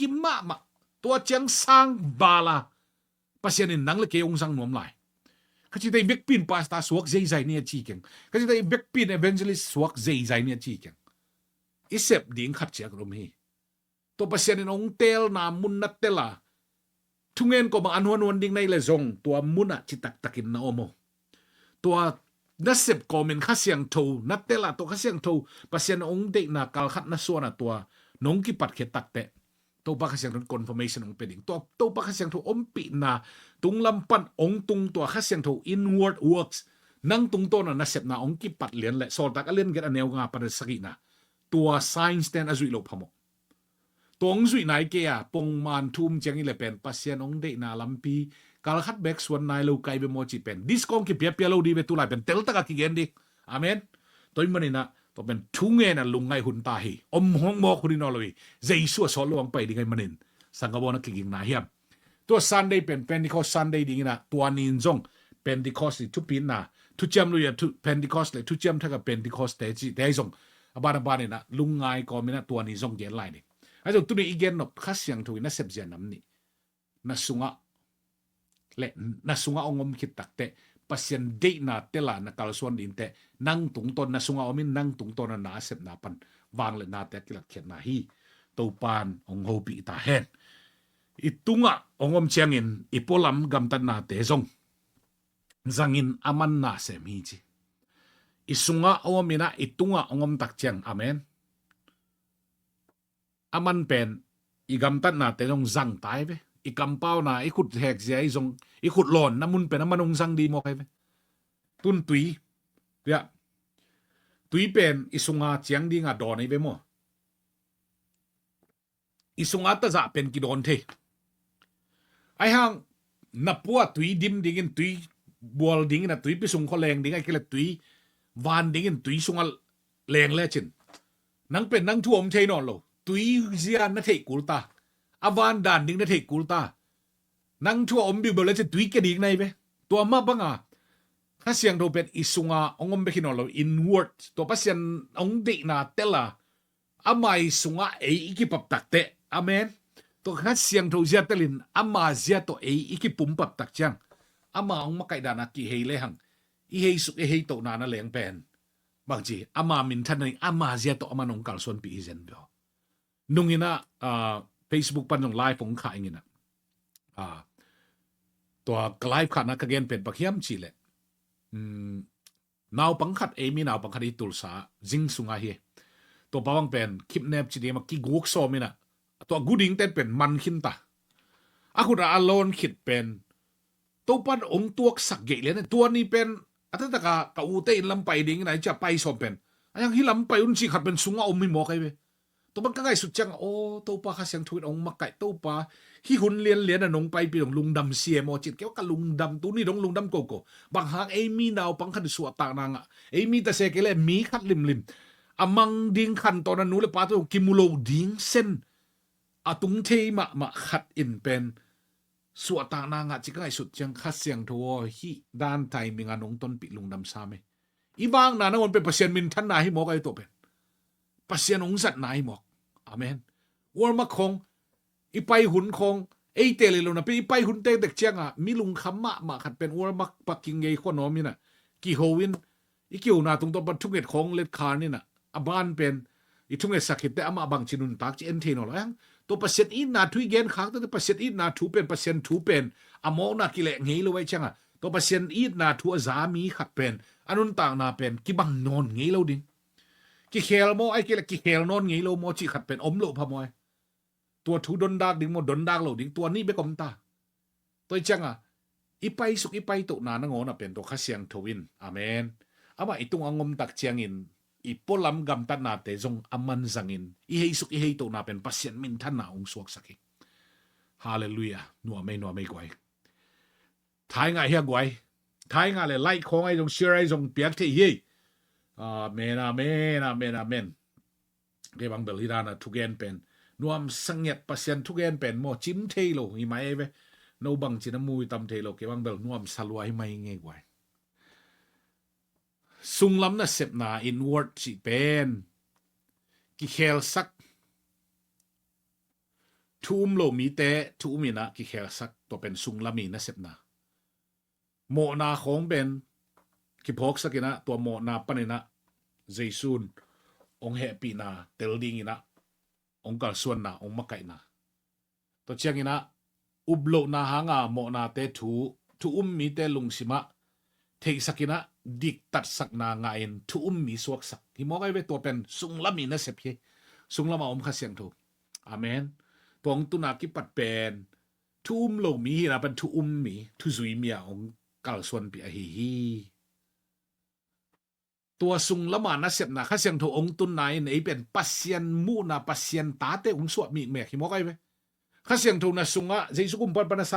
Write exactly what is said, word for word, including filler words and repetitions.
kim mahmah. Tua ciang sang vala Pasian in nang le kei hong zang nuam lai. Ka cite i bekpin pastor suak zeizai ni a ci keng. Ka cite i bekpin evangelist suak zeizai ni a ci keng. I sep ding khat ciak rom hi. Tua Pasian in hong telna mun na tel a, thungen kawmah an huanhuan ding na hi le zong tua munah citaktakin na om aw. Tua na sep kawmin Kha Siangtho na tel a, tua Kha Siangtho Pasian hong deihna kalkhat na suan a, tua nong kipatkhiat takteh Topa Kha Siangtho confirmation hong pia ding. Tua Topa Kha Siangtho ompihna tunglam pan hong tung, tua Kha Siangtho inward works nang tungtawna na sepna hong kipat lian le Sawltak a lian giat a neu nga pan a sagihna, tua signs ten a zuih loh phamawh. Tua hong zuih nai kei a, pongman thu um ciang i le pen Pasian hong deihna lampi kalkhat bek suan nai lo kai ve maw cih pen, discount kipiapia lo dih ve, tulai pen teltak a kigen dih. Amen. Tua ahih manin ah tua pen thungen a lungngaih hun ta hi. Om hong mawk hun hi nawn lo hi. Jesu a sawt lo hong pai ding ahih manin, sanggam aw, na kigingna hiam? Tua Sunday pen Pentecost Sunday dingin ah, tua ni in zong Pentecost i thupitna, Thuciam Lui a thu, Pentecost le Thuciam Thak a Pentecost te cihte ahi zong, a ban a banin ah lungngai kawmin ah tua ni zong gen lai ding. Ahi zong tuni i gen nop Kha Siangtho in na sepzia nam nih na sungah le na sungah hong om khit takteh Pasian deihna tel a na kalsuan dingteh nang tungtawn na sungah om in, nang tungtawn a na sepna pan vangliatnate a kilatkhiatna hi. Topan hong hopih ta hen. I tungah hong om ciangin i pualam gamtatnate zong zangin a man na sem hi ci. I sungah hong om in ah i tungah hong om tak ciang, amen, a man pen i gamtatnate zong zang ta hi ve. I kampauna, i khut hekzia, i zong, i khut lawnna mun pen a man hong zang dih mawk hi ve. Tun tui, ya, tui pen i sunga ciang dinga dawn hi ve maw? I sunga tazah pen kidawn thei. Ahi hang na pua tui dim dingin, tui bual dingin, a tuipi sung khua leng ding, ahih kei leh tui van dingin tui sunga leng lecin nang pen nang thu a om thei nawn lo. Tui zia na theih kul ta. A van dan ding na theih kul ta. Nang thu a om biubeu lecin tui kia ding na hi ve. Tua mah banga Kha Siangtho pen i sunga hong om bek hi nawn lo, inward. Tua Pasian hong deihna tel a, ama i sungah ei i kipap takteh, amen, tua Kha Siangtho zia telin ama zia tawh ei i kipumpap tak ciang, ama hong makaih dana kihei lehang i heisuk i heitohna na leng pen bangci, ama minthanna in ama zia tawh aman hong kalsuanpih hi zen bia. Nungin ah, ah, Facebook pan zong live hong khah ing in ah, ah, tua ka live khahna ka gen pen bang hiam cih leh, um, naupang khat, ei mi naupang khat i Tulsa zing sungah hi. Tua pa bang pen kidnap ci ding mah, kiguk sawm in ah, tua gu dingte pen man khin ta. A khut ah a lawn khit pen Topan hong tuaksak geih lian. Tua ni pen a taktak a ka ute inn lam pai dingin ah, i cia pai sawm pen, a hiang hih lam pai un cih khat pen sungah om hi mawk ahi ve. Tua bang ka ngaihsut ciangah, aw, Topa Kha Siangtho in hong makaih, Topa, hih hun lianlian a nong paipih dong lungdam si e maw cin, kei ka lungdam, tuni dong lungdam koko. Bang hang, ei mi naupang khat suahtakna ngah, ei mi tase kei leh mi khat limlim, a mang ding khantawn a nu le pa tawh kimu lo ding sen a tung thei mahmah khat in pen suahtakna ngah cih ka ngaihsut ciang, Kha Siangtho aw, hih dan timing a nong tonpih lungdam sam e. I vakna nangawn pen Pasian minthanna hi mawk ahi, tua pen Pasian hong zatna hi mawk. Amen. Walmart khawng, i pai hun khawng, eite leh lo napi i pai hun tektek ciangah mi lungkham mahmah khat pen Walmart parking gei khua nawm in ah, kiho in, i kihona tungtawn pan thunget khawng let khan in ah, a ban pen i thungetsak khit teh amah bangci nuntak ci en thei nawn lo. Ahi hang tua Pasian itna thu i gen khak teh, Pasian itna thu pen, Pasian thu pen a mawkna kileh ngei lo ahih ciangah, tua Pasian itna thu a za mi khat pen a nuntakna pen kibang nawn ngei lo ding. Kikhel maw, ahih kei leh kikhel nawn ngei lo maw cih khat pen om loh phamawh e. Tua thu dondak ding maw, dondak lo ding, tua nih bek om ta. Tua ahih ciangah i paisuk i paitohna nangawn ah pen tua Kha Siangtho in, amen, amah i tungah hong om tak ciangin i pualam gamtatnate zong a man zangin i heisuk i heitohna pen Pasian minthanna hong suaksak hi. Halleluiah. Nuam ei, nuam ei guai. Thai ngah hia guai? Thai ngah leh like khawng ahi zong, share ahi zong piak thei hi. Amen, amen, amen, amen. Kei bang bel hih dana thugen pen nuamsa ngiat, Pasian thugen pen maw, cim thei lo hi mai ei ve. No bangci na mu hi tam thei lo, kei bang bel nuamsa lua hi mai ngei guai. Sunglam nasepna, inward cih pen kikhelsak, thu um lo mite thu um in ah kikhelsak, tua pen sunglam i nasepna. Mawhna khawng pen kiphawksak in ah, tua mawhna panin ah Jesu in hong hehpihna tel dingin ah hong kalsuanna, hong makaihna. Tua ciangin ah uplohna hanga mawhnate thu, thu um mite lungsimah theihsak in ah diktatsakna ngahin thu um mi suaksak. Hi mawk ai ve, tua pen sunglam i nasep hi. Sunglamah om Kha Siangtho. Amen. Tua hong tuna kipat pen thu um lo mi hi na pan thu um mi, thu zui mi a hong kalsuanpih ahi hi. Tua sunglama nasepna Kha Siangtho hong tunna in ei pen Pasian muhna, Pasian tate hong suah mikmek hi mawk ai ve. Kha Siangtho na sungah Jesu kumpan pana sa